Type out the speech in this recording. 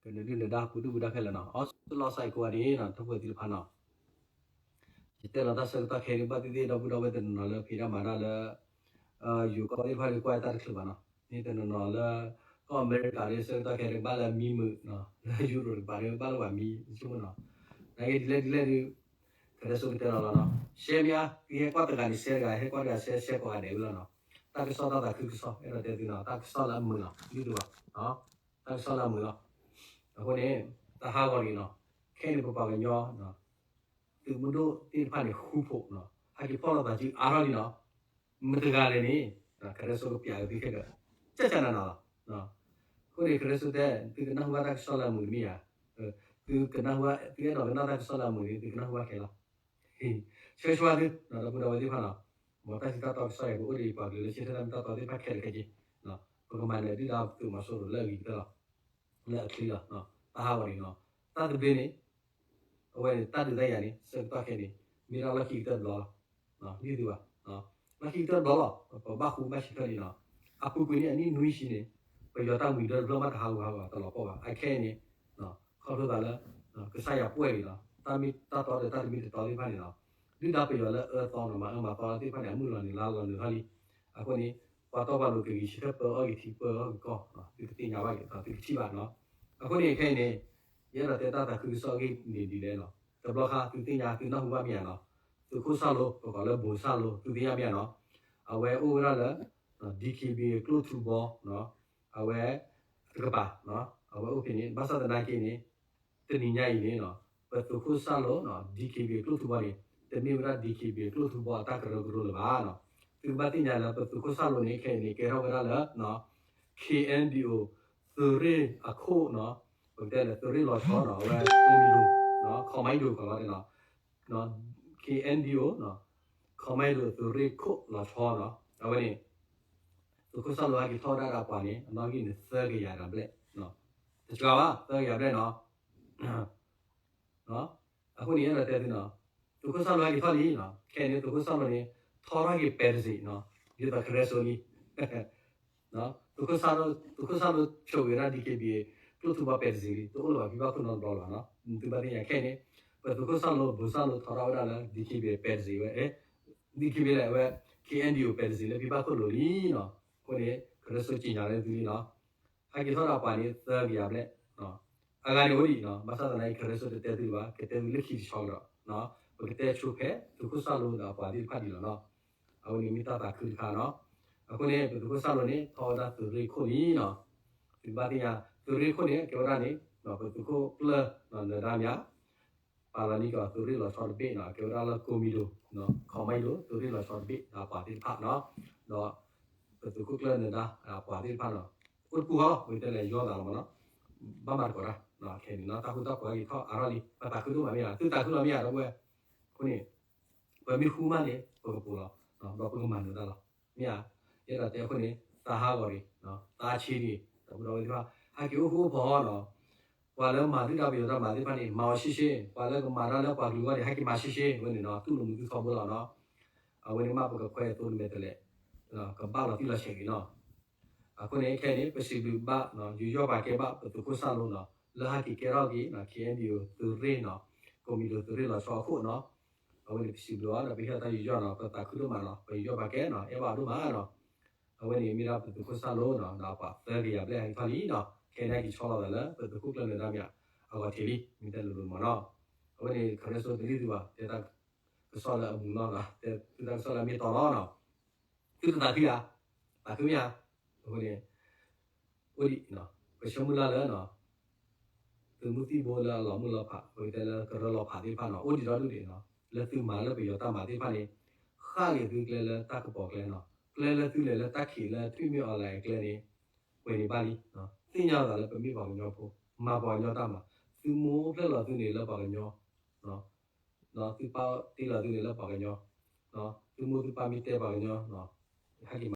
ကနဒုၣ်နဒါပူၤဒုၣ်ပူၤဒါခဲလၢာ်နီၤ, အီစထြ့လယါစဲးကိးဂၤဒဲးနီၤ, ထီၣ်ပှဲၤသ့ၣ်တဖၣ်နီၤ, ယတဲလီၤတၢ်ဆၢကတီၢ်ခဲအံၤ ဘၣ်သ့ၣ်သ့ၣ်ဒီပုၢ်ဒီဝဲၢ်တနီၤနီၤလၢဖံးတၢ်မၤတၢ်လၢ ယိၤကီၢ်သ့ၣ်တဖၣ်ဒီးကွၢ်တၢ်တချုးဘၣ်နီၤ, မ့ၢ်တနီၤနီၤလၢ ကီၢ်အမဲရကၤဒီး ဆၢကတီၢ်ခဲအံၤကဘၣ်လၢအမံမုာ်, လၢယူရိးတကပၤဒီးဘၣ်လၢပှၤမံ ဆိကမိၣ်နီၤ, နကဲဒ်လဲၣ်ဒ်လဲၣ်ဒုး ကရၢစိကတဲလီၤလီၤနီၤ, ရှဲမ့ၢ်ဧါ, သုဟဲကွၢ်တဂၤန့ၣ် ရှဲတဂၤ, ဟဲကွၢ်တဂၤ ရှဲရှဲကိးဂၤဒဲးဝဲလီၤနီၤ, တၢ်ကစီၣ်တၢ်သးခုကစီၣ် အဲၣ်ဒိးတဲသုနီၤ, တၢ်ကစီၣ်လၢအမုာ်လီၤ ဒ်သိးဘၣ်, တၢ်ကစီၣ်လၢအမုာ်လီၤ, အဃိန့ၣ် တၢ်ဟးဂီၤလံနီၤ, ခဲအံၤန့ၣ် ပပှၤကညီ သုးမုၢ်ဒိၣ်သ့ၣ်တဖၣ်န့ၣ် ဃူဖိးနီၤ, ဟဲက့ၤဖီၣ်လိာ်သးစုအါထီၣ်လံနီၤ, မတၤတဂၤလဲၣ်န့ၣ် ကရၢစိကပျးက့ၤသုခဲလၢာ်, ကၠၢ်ကၠၢ်နးနးလီၤ, အဃိန့ၣ် ကရၢစိတဲ သုကနၢ်ဟူဘၣ်တၢ်ကစီၣ်လၢအမုာ်တမ့ၢ်ဧါ, သုကနၢ်ဟူဘၣ် သုအဲၣ်ဒိးကနၣ်တၢ်ကစီၣ်လၢအမုာ်န့ၣ် သုကနၢ်ဟူဘၣ်ခဲလီၤ, ဆၢဂ့ၤဆၢဝါသု ဒီပုၢ်ဒီဝဲၢ်သ့ၣ်တဖၣ်နီၤ, မ်တၢ်စံးတၢ်တီကစီၣ်အံၤ ပအိၣ်ဒီးပှၤကလုာ်လၢဆၢထၢၣ်တၢ်မ့ၢ်တၢ်တီသ့ၣ်တဖၣ်ခဲလၢာ်ခဲဆ့, ပကမၤနၢၤဒုၣ်ဒါသုးမီၤစိရိၤလၢအဂ့ၤကတၢၢ်လီၤ, လၢအချ့လီၤ, တၢ်ဟးဂီၤန့ၣ်နီၤ, တၢ်သဘျ့န့ၣ် အဝဲန့ၣ် တၢ်ဒုးတၢ်ယၤန့ၣ် ဆၢကတီၢ်ခဲအံၤန့ၣ် မ့ၢ်ဒၣ်လီၢ်ခံကတၢၢ်တဘျီလီၤ, ဒ်သုဘၣ်, လီၢ်ခံကတၢၢ်တဘျီလီၤ, ပဘၣ်ဃူဘၣ်ဆၢထၢၣ်လံနီၤ, အပူၤကွံာ်န့ၣ် အနံၣ်နွံဆံန့ၣ် ပယီၤတၢ်မှံၤဒၢတဖျၢၣ်မးတဟးဂူာ်ဟးဂီၤတလီၤပှီၢ်ဘၣ်, အခဲအံၤန့ၣ် ခီဖျိသးလၢ ကစၢ်ယွၤပှဲၤလံနီၤ, တၢ်မ့ၢ်တၢ်တီဒီး တၢ်တမ့ၢ်တတီသ့ၣ်တဖၣ်န့ၣ်နီၤ, ဒုၣ်ဒါပယီၤလၢအၢသီနီၤ မၤအၢမၤသီသ့ၣ်တဖၣ်န့ၣ် အမုၢ်လီၤနုာ်လါလီၤနုာ်ထီၣ်လံ, အဃိန့ၣ် ပှၤတီပှၤလိၤကဂံၢ်ဆၢထၢၣ်ပၢအီၣ်က့ၤထံပၢအီၣ်က့ၤကီၢ်, သုကသ့ၣ်ညါဘၣ်က့ၤ သုကထံၣ်ဘၣ်နီၤ, အဃိန့ၣ်ခဲအံၤန့ၣ် ယအဲၣ်ဒိးတဲတၢ်သးခုကစီၣ်အဂ့ၢ်န့ၣ်ဒ်လဲၣ်နီၤ, တဘျီဃီ သုသ့ၣ်ညါ သုနၢ်ဟူဘၣ်မ့ၢ်ဧါနီၤ, သုးခိၣ်စၢ်လိ ပကိးလၢဘိၣ်စၢ်လိ သုသ့ၣ်ညါမ့ၢ်ဧါနီၤ, အဝဲအိၣ်ဝဲဒၣ်လၢ DKBA ကျိၣ်ထူဘီ အဝဲ တကပၤ, အဝဲအိၣ်ဖဲန့ၣ် ဘၣ်ဆၣ်သနာ်က့န့ၣ် တနံၤညါအံၤန့ၣ် ပသုးခိၣ်စၢ်လိ DKBA ကျိၣ်ထူဘီန့ၣ် တမ့ၢ်ဝဲဒၣ် DKBA ကျိၣ်ထူဘီအတၢ်ကရၢကရိလၢၤဘၣ်နီၤ, သုကဘၣ်သ့ၣ်ညါလၢပသုးခိၣ်စၢ်လိန့ၣ် ခဲအံၤန့ၣ် ကဲထီၣ်ဝဲဒၣ်လၢ KNDO သုးရ့ၣ်အခိၣ်နီၤ, ပကတဲလၢသုးရ့ၣ်လီၤဆီနီၤ, အဝဲ commando နီၤ, commando ကီးလီၤနီၤ, KNDO နီၤ, commando သုးရ့ၣ်ခိၣ်လီၤဆီနီၤ, အဝဲန့ၣ် သုးခိၣ်စၢ်လိဟဲက့ၤထီၣ်ဝဲဒၣ်ဒီးအပှၤန့ၣ် အနီၣ်ဂံၢ်န့ၣ် သၢကယၤဒီးဘျဲၣ်, တစှၤဘၣ် သၢကယၤဘျဲၣ်နီၤ အဃိန့ၣ် အဲၣ်ဒိးတဲသုနီၤ, သုးခိၣ်စၢ်လိဟဲက့ၤထီၣ်လံနီၤ, ခဲအံၤန့ၣ် သုးခိၣ်စၢ်လိန့ၣ် ထီထီၣ်က့ၤပဲတစ့းနီၤ, ဒ်သိးကရၢစိလံ, သုးခိၣ်စၢ်လိ သုးခိၣ်စၢ်လိဆိၣ်ဂ့ၤဝဲဒၣ် DKBA ကျိၣ်ထူဘီပဲတစ့းလံ, တအိၣ်လၢၤဘၣ်ဖံဘၣ်ခိၣ်နီတဘျီလၢၤဘၣ်နီၤ, သုဘၣ်သ့ၣ်ညါခဲအံၤန့ၣ် ပသုးခိၣ်စၢ်လိ ဘိၣ်စၢ်လိထီထီၣ်ဝဲဒၣ်လၢ DKBA ပဲတစ့းဝဲ, DKBA လၢအဝဲ KNDO ပဲတစ့းလၢဖံဘၣ်ခိၣ်လိၤလံနီၤ, အဃိန့ၣ် ကရၢစိက့ၤညါလၢသုလံနီၤ, ဟဲက့ၤထီၣ်ဒီးအပှၤန့ၣ် သၢကယၤဘျဲၣ် အဂၤန့ၣ်အိၣ်ဒံးနီၤ, ဘၣ်ဆၣ်သနာ်က့ ကရၢစိတတဲသုဘၣ်, ကတဲသုလၢခံတဆီကဒီး, ပကတဲဆိဖဲ သုးခိၣ်စၢ်လိဒီးအပှၤသ့ၣ်တဖၣ်ဒံးလီၤနီၤ, အဝဲန့ၣ်မ့ၢ်တၢ်သးခုတခါနီၤ, အဃိန့ၣ် ပသုးခိၣ်စၢ်လိန့ၣ် ထီၣ်ဝဲဒၣ်သုးရ့ၣ်ခိၣ်လံနီၤ, သုဘၣ်သ့ၣ်ညါ သုးရ့ၣ်ခိၣ်န့ၣ် ကဲဝဲဒၣ်န့ၣ် ပသုးခိၣ်ကျၢၢ်နၢၤဒါမ့ၢ်ဧါ ပာ်လီၤန့ၢ်ကီးသုးရ့ၣ်လီၤဆီတဘ့ၣ်နီၤ, ကဲဝဲဒၣ်လၢ commando, commando သုးရ့ၣ်လီၤဆီတဘ့ၣ်ဒီးအပှၤသ့ၣ်တဖၣ်နီၤ, ဒီးပသုးခိၣ်ကျၢၢ်နၢၤဒါအပှၤသ့ၣ်တဖၣ်နီၤ, အိၣ်တပူၤဃီလီၤ, ပတဲလဲၤယီၢ်သးလီၤမးနီၤ, ဘၣ်မၤသကိးတၢ်, ခဲအံၤန့ၣ်နီၤ တၢ်ဃူတၢ်ဖိးဟဲက့ၤထီၣ်အါထီၣ်လံ, ပသးခုဒိၣ်မးမ့ၢ်ဧါ, သုသးခုလီၤမ့ၢ်ဧါ ဒီပုၢ်ဝဲၢ်, အဃိန့ၣ် ပမ့ၢ်ဃူမးန့ၣ် ပကပိာ်လီၤ, ဒီးပကမၤနၢၤတၢ်လီၤ, မ့ၢ်ဧါ, ယအဲၣ်ဒိးတဲအဃိန့ၣ် သးဟးဂီၤန့ၣ်, သးဆံးန့ၣ် ဒီပုၢ်ဒီဝဲၢ်သ့ၣ်တဖၣ် ဟဲက့ၤအိၣ်ဃူအိၣ်ဖိးနီၤ, ပှၤလၢမၤဒုၣ်ဒါပယီၤတၢ်မၤသ့ၣ်တဖၣ်န့ၣ် မၤအီၤရှဲရှဲ, ပှၤလၢကမၤတၢ်လၢပှၤကလုာ်အဂီၢ်န့ၣ် ဟဲက့ၤမၤရှဲရှဲဝဲန့ၣ်နီၤ, တူၢ်လိာ်မုာ်သုထီဘိလီၤနီၤ, အဝဲန့ၣ်မးပကခွဲးသိမဲာ်တဲးလဲး, ကဘၣ်လီၤတံၢ်လီၤဆဲးက့ၤနီၤ, အဃိန့ၣ် ခဲအံၤန့ၣ် ပစံးဘျုးဘၣ် ယူးယီၣ်ပာ်ကဲဘၣ်ပသုးခိၣ်စၢ်လိနီၤ, လၢဟဲက့ၤကဲထီၣ်က့ၤ KNDO သုးရ့ၣ်နီၤ, commando သုးရ့ၣ်လီၤဆီအခိၣ်နီၤ, အဝဲန့ၣ်ပစံးဘျုးအီၤဒီးပဟ့ၣ်အီၤတၢ်ယူးယီၣ်နီၤ, ပသးခုဒိၣ်မးနီၤ, ပယူးယီၣ်ပာ်ကဲနီၤ, အဲၣ်ဘၣ်အီၤဒိၣ်မးနီၤ, အဝဲန့ၣ်မ့ၢ်ဒၣ်ပသုးခိၣ်စၢ်လိနီၤ, ဒီးပှၤသၢကယၤဘျဲၣ်ဟဲက့ၤထီၣ်လံနီၤ, ခဲအံၤန့ၣ်က့ၤဆီလီၤသးလၢပသုးခိၣ်ကျၢၢ်နၢၤဒါမ့ၢ်ဧါ, အဂီၢ်ထံးလံ, မ့ၢ်တဲလိၤလိၤမးနီၤ, အဝဲန့ၣ် ကရၢစိတလံၢ်သုဘၣ်, တဲတၢ်ကစီၣ်လၢအမုာ်နီၤ, တဲသုတၢ်ကစီၣ်လၢအမ့ၢ်တီလီၤနီၤ, သုတသးခုဧါ, သးခုမ့ၢ်ဧါ, အဃိန့ၣ် အိၣ်ဒံး, ပဆၢမုၢ်လၢ်လၢ သုးမုၢ်သံၣ်ဘိလၢအလီၤမုၢ်လီၤဖး ပကတဲလၢကရၢလီၤဖးသ့ၣ်တဖၣ်နီၤ အိၣ်ဒံးဒီဒူၣ်ဒံးနီၤ, လၢသုမၤလၢပယီၤတၢ်မၤသ့ၣ်တဖၣ်န့ၣ် ဃၣ်က့ၤသုကျဲလၢတၢ်ကပီၤကျဲနီၤ, ကျဲလၢသုလဲၤလၢတၢ်ခံးလၢထွံၣ်မ့ၢ်အီၤလၢအကျဲန့ၣ် ပှဲၤန့ၣ်ဘၣ်လံ, သ့ၣ်ညါသးလၢပမ့ၢ်ပှၤကညီဖိ, မၤပှၤကညီတၢ်မၤ, သုမိၢ်ဖျဲၣ်လီၤသုန့ၣ်လၢပှၤကညီ, သုပၢ်တ့လီၤသုန့ၣ်လၢပှၤကညီ, သုမိၢ်သုပၢ်မ့ၢ်တဲပှၤကညီ, ဟဲက့ၤ